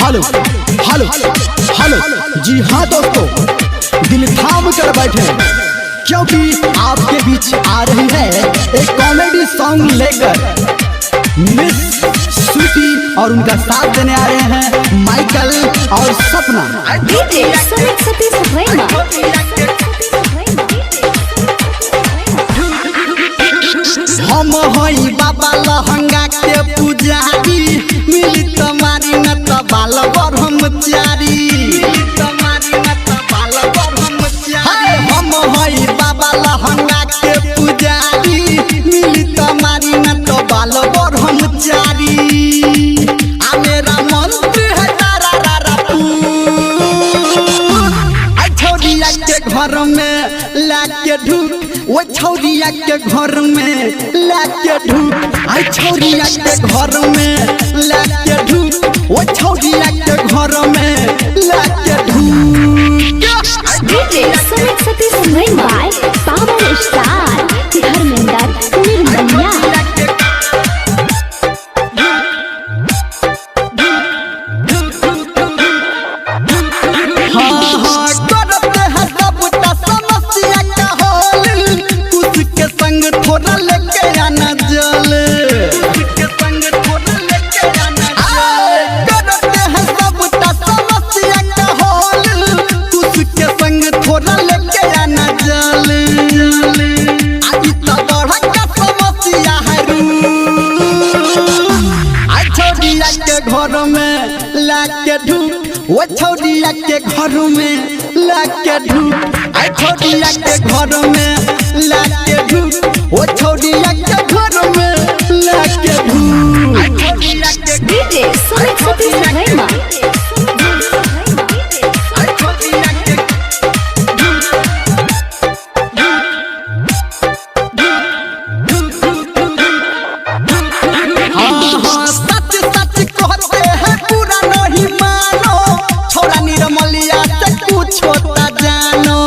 Hello hello hello. जी हाँ दोस्तों, दिल थाम कर बैठे क्योंकि आपके बीच आ रही है एक कॉमेडी सॉन्ग लेकर मिस स्वीटी और उनका साथ देने आ रहे हैं माइकल और सपना। DJ Sumit Satish Verma. हम हई बाबा लहंगा के पुजारी, मिली तुम्हारी न त बाल ब्रह्मचारी। हम हई बाबा लहंगा के पुजारी, मिली तुम्हारी न त बाल ब्रह्मचारी। आ मेरा मंत्र है तारा रा पूर। छौरिया के घर में लाके ढूक, वो छौरिया के घर में लाके ढूक। आई छौरिया के घर में लाके ढूक, वो छौरिया के घर में लाके ढूक। DJ Sumit Satish Verma by Power Star Dharmendra Nirmaliya. हाँ हाँ करते हैं सबटा समस्या का हल, कुछ के संग थोड़ा लेके आना जल। करते हैं सबटा समस्या का हल, कुछ के संग थोड़ा लेके आना जल। आज तो बड़ा का समस्या है रू। आई छौरिया के घर में लाके ढूक, वो छौरिया के घर में लाके ढूक। आई छौरिया के घर में लाके ढूक, वो छौरिया के घर में लाके ढूक। DJ Sumit Satish Verma. हाँ हाँ सच सच कहते हैं पूरा नहीं मानो, छोरा निरमलिया से कुछ होता जानो।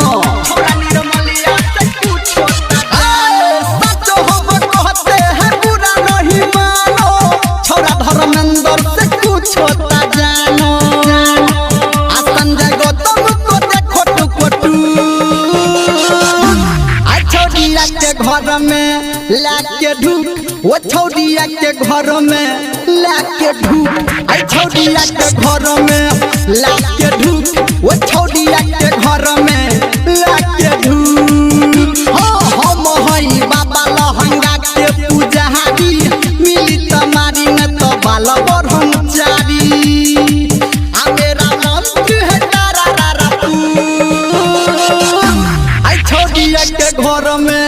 छोरा निरमलिया से कुछ होता सच हो कहते हैं पूरा नहीं मानो, छोरा धर्मेंद्र से कुछ होता जानो। आ संजय गौतम को देखो टुकटू। आई छौरिया के घर में लाके ढूक, वो छौरिया के घर में लाके ढूक। आई छौरिया के घर में लाके ढूक, वो छौरिया के घर में लाके ढूक। हाँ हम हई बाबा लहंगा के पुजारी, मिली तुम्हारी न तो बाल ब्रह्मचारी। आ मेरा मंत्र है तारा रा पूर। आई छौरिया के घर में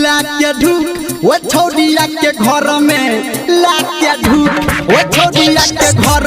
लाके ढूक, वो छौरिया के घर में लाके ढूक। वो छौरिया के घर